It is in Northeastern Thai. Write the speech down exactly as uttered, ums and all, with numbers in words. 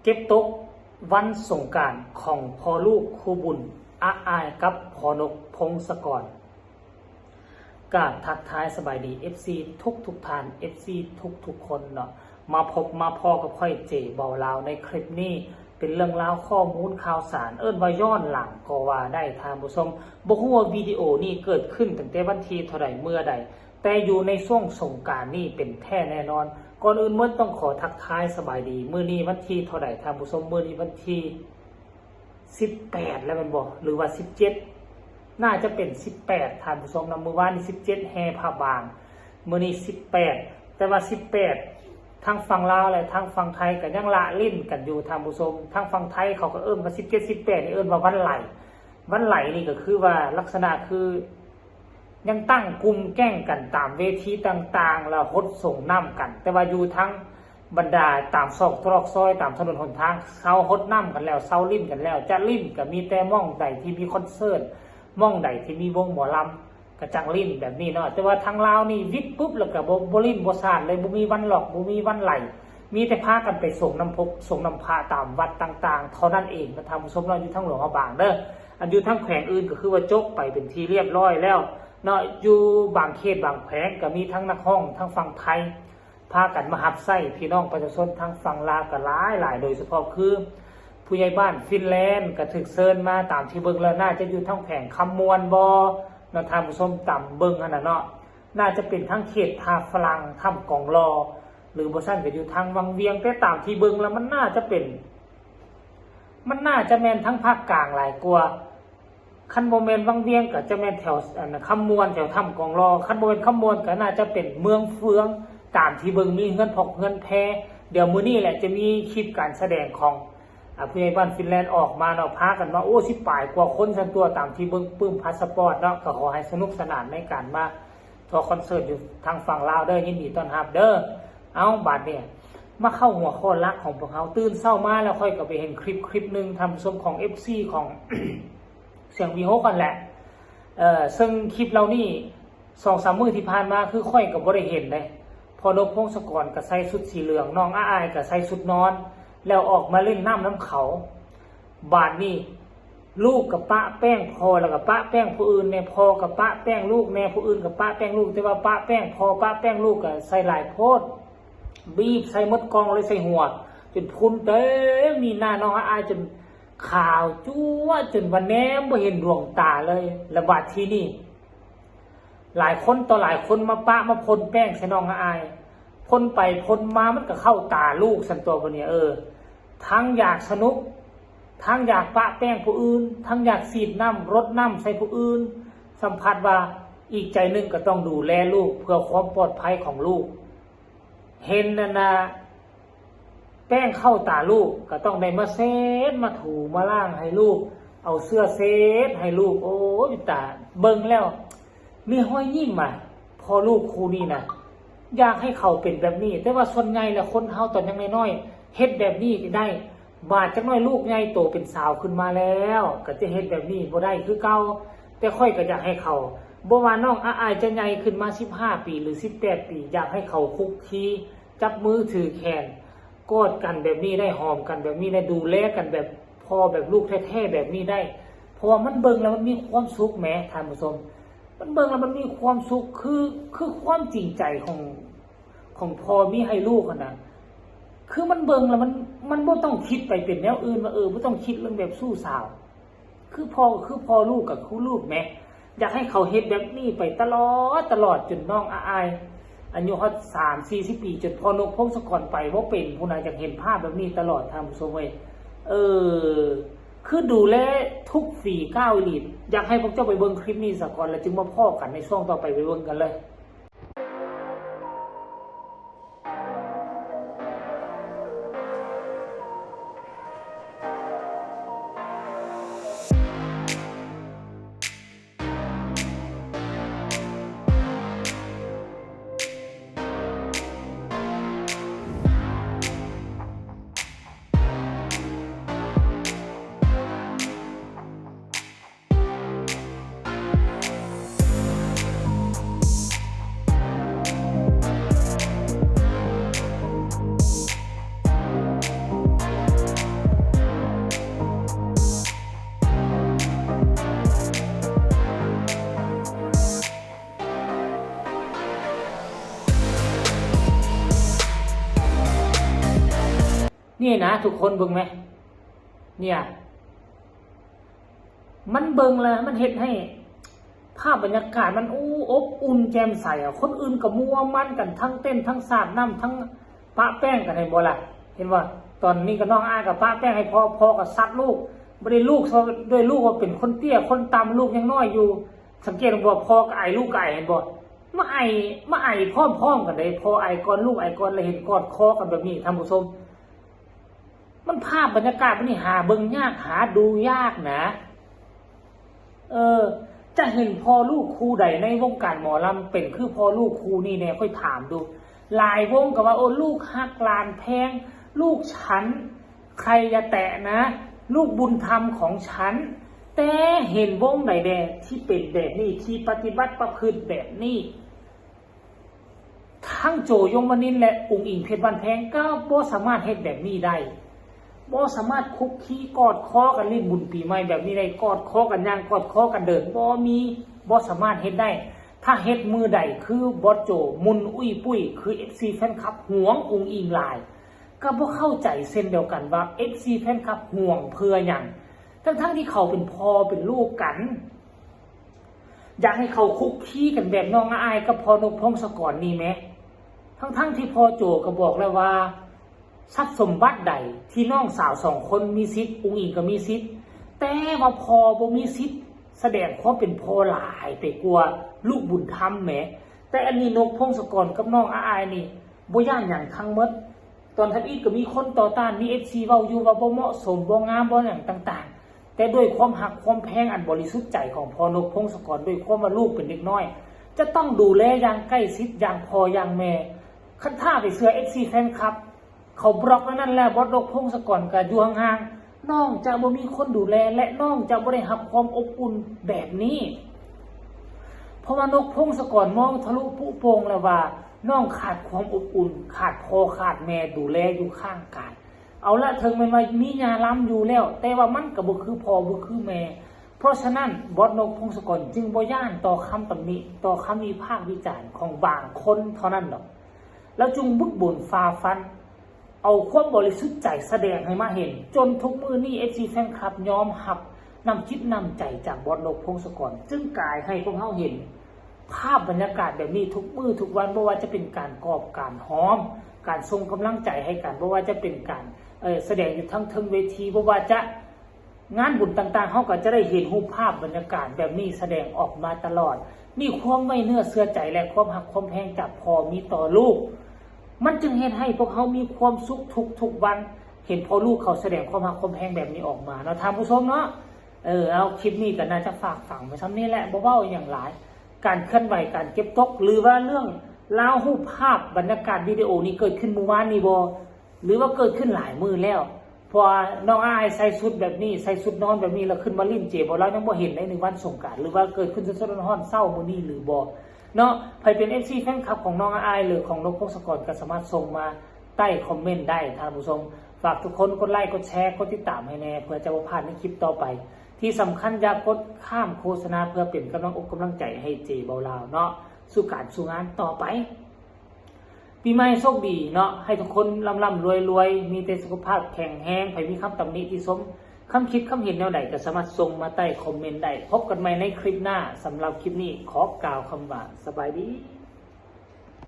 เก็บตกวันสงกรานต์ของพ่อลูกคู่บุญ อาอายกับพ่อนก พงศกร กราบทักทายสบายดี เอฟซี ทุกทุกท่าน เอฟซี ทุกทุกคนเนาะ มาพบมาพ้อกับข้อย เจ เบาลาว ในคลิปนี้ เป็นเรื่องราวข้อมูลข่าวสาร เอิ้นว่าย้อนหลังก็ว่าได้ท่านผู้ชม บ่ฮู้ว่าวิดีโอนี้เกิดขึ้นตั้งแต่วันที่เท่าใดเมื่อใด แต่อยู่ในช่วงสงกรานต์นี้เป็นแท้แน่นอน ก่อนอื่นหมดต้องขอทักทายสบายดี มื้อนี้วันที่เท่าใดท่านผู้ชม มื้อนี้วันที่ สิบแปด แล้วแม่นบ่ หรือว่า สิบเจ็ด น่าจะเป็น สิบแปด ท่านผู้ชมเนาะ มื้อวานนี้ สิบเจ็ด แห่พระบาง มื้อนี้ สิบแปด แต่ว่า สิบแปด ทางฝั่งลาวและทางฝั่งไทยก็ยังละเล่นกันอยู่ท่านผู้ชม ทางฝั่งไทยเขาก็เอิ้นว่า สิบเจ็ด สิบแปด นี่เอิ้นว่าวันไหล วันไหลนี่ก็คือว่าลักษณะคือ ยังตั้งกลุ่มแก๊งกันตามเวทีต่างๆ แล้วหดส่งน้ำกัน แต่ว่าอยู่ทั้งบรรดาตามซอกตรอกซอยตามถนนหนทาง เซาหดน้ำกันแล้ว เซาลิ้นกันแล้ว จะลิ้นก็มีแต่หม่องใดที่มีคอนเสิร์ต หม่องใดที่มีวงหมอลำ ก็จั่งลิ้นแบบนี้เนาะ แต่ว่าทางลาวนี่วิดปุ๊บแล้วก็บ่บ่ลิ้นบ่สาดเลย บ่มีวันหลอก บ่มีวันไหล มีแต่พากันไปส่งน้ำพกส่งน้ำพระตามวัดต่างๆ เท่านั้นเองนะท่านผู้ชมเนาะ อยู่ทางหลวงพระบางเด้อ อันอยู่ทางแขวงอื่นก็คือว่าจบไปเป็นที่เรียบร้อยแล้วเนาะ อยู่บางเขตบางแขวงก็มีทั้งนักฮ้องทางฝั่งไทย พากันมาฮับใช้พี่น้องประชาชนทางฝั่งลาวก็หลายหลาย โดยเฉพาะคือผู้ใหญ่บ้านฟินแลนด์ก็ถูกเชิญมา ตามที่เบิ่งแล้วน่าจะอยู่ทางแขวงคำม่วนบ่เนาะท่านผู้ชม ตามเบิ่งหั่นน่ะเนาะ น่าจะเป็นทางเขตท่าฝรั่ง ถ้ำกองหล่อ หรือบ่ซั้นก็อยู่ทางวังเวียง แต่ตามที่เบิ่งแล้วมันน่าจะเป็น มันน่าจะแม่นทางภาคกลางหลายกว่า คันบ่แม่นวังเวียงก็จะแม่นแถว อันน่ะ คำม่วน แถวถ้ำกองหล่อ คันบ่แม่นคำม่วนก็น่าจะเป็นเมืองเฟือง ตามที่เบิ่งมีเฮือนพอกเฮือนแพ เดี๋ยวมื้อนี้แหละจะมีคลิปการแสดงของ อ่า ผู้ใหญ่บ้านฟินแลนด์ออกมาเนาะ พากันมา โอ้ สิบปลายกว่าคนซั่นตั๊ว ตามที่เบิ่งปึ้มพาสปอร์ตเนาะ ก็ขอให้สนุกสนานในการมาทัวร์คอนเสิร์ตอยู่ทางฝั่งลาวเด้อ ยินดีต้อนรับเด้อ เอา บัดเนี่ย มาเข้าหัวข้อหลักของพวกเฮา ตื่นเช้ามาแล้วข้อยก็ไปเห็นคลิปคลิปหนึ่งท่านผู้ชม ของ เอฟซี ของ เสียงวีหก กันแหละ เอ่อ ซึ่งคลิปเหล่านี้ สองสามมื้อที่ผ่านมาคือข้อยก็บ่ได้เห็นเด้ พ่อนก พงศกรก็ใส่ชุดสีเหลือง น้องอาอายก็ใส่ชุดนอน แล้วออกมาเล่นน้ำนำเขา บาดนี้ ลูกก็ปะแป้งพ่อ แล้วก็ปะแป้งผู้อื่นแน่ พ่อก็ปะแป้งลูกแน่ ผู้อื่นก็ปะแป้งลูก แต่ว่าปะแป้งพ่อปะแป้งลูกก็ใส่หลายโพด บีบใส่หมดกล่องเลย ใส่หัว จนพุ้นเต็มหน้าน้องอาอาย จนขาวจั๊วะ จนว่าแนมบ่เห็นดวงตาเลย แล้วบาดทีนี้ หลายคนต่อหลายคนมาปะมาพ่นแป้งใส่น้องอาอาย พ่นไปพ่นมามันก็เข้าตาลูกซั่นตั๊วบัดนี้ เออ ทั้งอยากสนุก ทั้งอยากปะแป้งผู้อื่น ทั้งอยากฉีดน้ำรดน้ำใส่ผู้อื่น สัมผัสว่าอีกใจหนึ่งก็ต้องดูแลลูกเพื่อความปลอดภัยของลูก เห็นนั่นนะ แป้งเข้าตาลูกก็ต้องได้มาเช็ดมาถูมาล้างให้ลูก เอาเสื้อเช็ดให้ลูก โอ้ย ตาเบิ่งแล้ว มีฮอยยิ้มอ่ะ พ่อลูกคู่นี้นะ อยากให้เขาเป็นแบบนี้ แต่ว่าส่วนใหญ่แล้วคนเฮาตอนยังน้อยๆ เฮ็ดแบบนี้ได้ บาดจักหน่อยลูกใหญ่โตเป็นสาวขึ้นมาแล้ว ก็จะเฮ็ดแบบนี้บ่ได้คือเก่า แต่ข้อยก็อยากให้เขา บ่ว่าน้องอาอายจะใหญ่ขึ้นมา สิบห้า ปี หรือ สิบแปด ปี อยากให้เขาคุกคี จับมือถือแขน กอดกันแบบนี้ได้ หอมกันแบบนี้ได้ ดูแลกันแบบพ่อแบบลูกแท้ๆแบบนี้ได้ เพราะว่ามันเบิ่งแล้วมันมีความสุขแหมท่านผู้ชม มันเบิ่งแล้วมันมีความสุข คือ คือความจริงใจของ ของพ่อมีให้ลูกอะนะ คือมันเบิ่งแล้วมัน มันบ่ต้องคิดไปเป็นแนวอื่นว่า เออ บ่ต้องคิดเรื่องแบบชู้สาว คือพ่อก็คือพ่อ ลูกก็คือลูกแหม อยากให้เขาเฮ็ดแบบนี้ไปตลอด ตลอดจนน้องอาอาย อายุฮอดสามสี่สิบปี จนพ่อนก พงศกรไปบ่เป็นพู้นนะ อยากเห็นภาพแบบนี้ตลอดท่านผู้ชมเว้ย เออ คือดูแลทุกฝีก้าวอีหลี อยากให้พวกเจ้าไปเบิ่งคลิปนี้ซะก่อน แล้วจึงมาพ้อกันในช่วงต่อไป ไปเบิ่งกันเลย นี่นะ ทุกคนเบิ่งไหม เนี่ย มันเบิ่งแล้วมันเฮ็ดให้ ภาพบรรยากาศมันอู้อบอุ่นแจ่มใสอ่ะ คนอื่นก็ม่วนมันกันทั้งเต้นทั้งสาดน้ำทั้งปะแป้งกัน เห็นบ่ล่ะ เห็นบ่ ตอนนี้ก็น้องอ้ายก็ปะแป้งให้พ่อ พ่อก็ซัดลูก บ่ได้ลูกด้วยลูกว่าเป็นคนเตี้ยคนต่ำ ลูกยังน้อยอยู่ สังเกตบ่ พ่อก็ไอลูกก็ไอ เห็นบ่ มาไอ มาไอพร้อมๆกันเลย พ่อไอก่อนลูกไอก่อน แล้วเห็นกอดคอกันแบบนี้ท่านผู้ชม มันภาพบรรยากาศมันนี่หาเบิ่งยากหาดูยากนะ เออ จะเห็นพ่อลูกคู่ใดในวงการหมอลำเป็นคือพ่อลูกคู่นี่แน่ ค่อยถามดู หลายวงก็ว่า โอ้ ลูกฮักหลานแพง ลูกฉัน ใครอย่าแตะนะ ลูกบุญธรรมของฉัน แต่เห็นวงใดแน่ที่เป็นแบบนี้ ที่ปฏิบัติประพฤติแบบนี้ ทั้งโจ ยงวนินทร์ และอุ๋งอิ๋ง เพชรบ้านแพง ก็บ่สามารถเฮ็ดแบบนี้ได้ บ่สามารถคุกคีกอดคอกันเล่นบุญปีใหม่แบบนี้ได้ กอดคอกันย่าง กอดคอกันเดิน บ่มี บ่สามารถเฮ็ดได้ ถ้าเฮ็ดมื้อใดคือบอสโจ มุ่นอุ้ยปุ้ย คือ เอฟซี แฟนคลับหวงอุ๋งอิ๋งหลาย ก็บ่เข้าใจเช่นเดียวกันว่า เอฟซี แฟนคลับหวงเพื่อหยัง ทั้งๆที่เขาเป็นพ่อเป็นลูกกัน อยากให้เขาคุกคีกันแบบน้องอ้ายกับพ่อนกพงศกรนี่แหม ทั้งๆที่พ่อโจก็บอกแล้วว่า ทรัพย์สมบัติใดที่น้องสาวสองคนมีสิทธิ์ อุ๋งอิ๋งก็มีสิทธิ์ แต่ว่าพ่อบ่มีสิทธิ์แสดงความเป็นพ่อหลายไปกว่าลูกบุญธรรมแหม แต่อันนี้นกพงศกรกับน้องอ้ายนี่บ่ย้านหยังทั้งหมด ตอนทำอิฐก็มีคนต่อต้าน มี เอฟซี เว้าอยู่ว่าบ่เหมาะสม บ่งาม บ่หยังต่างๆ แต่ด้วยความฮักความแพงอันบริสุทธิ์ใจของพ่อนกพงศกร ด้วยความว่าลูกเป็นเด็กน้อย จะต้องดูแลอย่างใกล้ชิด อย่างพ่ออย่างแม่ คันถ้าไปเชื่อ เอฟซี แฟนคลับ เขาบล็อกแล้วนั่นแหละ บอสนกพงศกรก็อยู่ห่างๆ น้องจะบ่มีคนดูแล และน้องจะบ่ได้รับความอบอุ่นแบบนี้ เพราะว่านกพงศกรมองทะลุปุโป่งแล้วว่า น้องขาดความอบอุ่น ขาดพ่อขาดแม่ดูแลอยู่ข้างกาย เอาละ ถึงแม้ว่ามีญาล้ำอยู่แล้ว แต่ว่ามันก็บ่คือพ่อบ่คือแม่ เพราะฉะนั้นบอสนกพงศกรจึงบ่ย้านต่อคำตำหนิ ต่อคำวิพากษ์วิจารณ์ของบางคนเท่านั้นดอก แล้วจึงบึกบึนฝ่าฟัน เอาความบริสุทธิ์ใจแสดงให้มาเห็น จนทุกมื้อนี้ เอฟซี แฟนคลับยอมรับน้ำจิตน้ำใจจากบอสนกพงศกร จึงกลายให้พวกเฮาเห็น ภาพบรรยากาศแบบนี้ทุกมื้อทุกวัน บ่ว่าจะเป็นการกอบการหอม การส่งกำลังใจให้กัน บ่ว่าจะเป็นการ เอ่อ แสดงอยู่ทั้งเทิงเวที บ่ว่าจะงานบุญต่างๆ เฮาก็จะได้เห็นรูปภาพบรรยากาศแบบนี้แสดงออกมาตลอด มีความไว้เนื้อเชื่อใจและความฮักความแพงจากพ่อมีต่อลูก มันจึงเฮ็ดให้พวกเฮามีความสุขทุกๆวัน เห็นพ่อลูกเขาแสดงความฮักความแพงแบบนี้ออกมาเนาะท่านผู้ชมเนาะ เออ เอา คลิปนี้ก็น่าจะฝากฝังไว้ส่ำนี้แหละ บ่เว้าอิหยังหลาย การเคลื่อนไหว การเก็บตก หรือว่าเรื่องราวรูปภาพบรรยากาศวิดีโอนี้เกิดขึ้นมื้อวานนี้บ่ หรือว่าเกิดขึ้นหลายมื้อแล้ว เพราะว่าน้องอ้ายใส่ชุดแบบนี้ ใส่ชุดนอนแบบนี้ แล้วขึ้นมาเล่นเจบ่ ลาวยังบ่เห็นในวันสงกรานต์ หรือว่าเกิดขึ้นสดๆร้อนๆเช้ามื้อนี้หรือบ่เนาะ ใผเป็น เอฟซี แฟนคลับของน้องอ้ายหรือของนกพงศกรก็สามารถส่งมาใต้คอมเมนต์ได้ท่านผู้ชม ฝากทุกคนกดไลค์ กดแชร์ กดติดตามให้แน่ เพื่อจะบ่พลาดในคลิปต่อไป ที่สำคัญอย่ากดข้ามโฆษณา เพื่อเป็นกำลังอกกำลังใจให้เจบ่าวลาวเนาะ สู่การสู่งานต่อไป ปีใหม่โชคดีเนาะ ให้ทุกคนร่ำๆรวยๆ มีแต่สุขภาพแข็งแรง ใผมีคำตำหนิติชม คำคิดคำเห็นแนวใดก็สามารถส่งมาใต้คอมเมนต์ได้ พบกันใหม่ในคลิปหน้า สำหรับคลิปนี้ขอกล่าวคำว่าสบายดี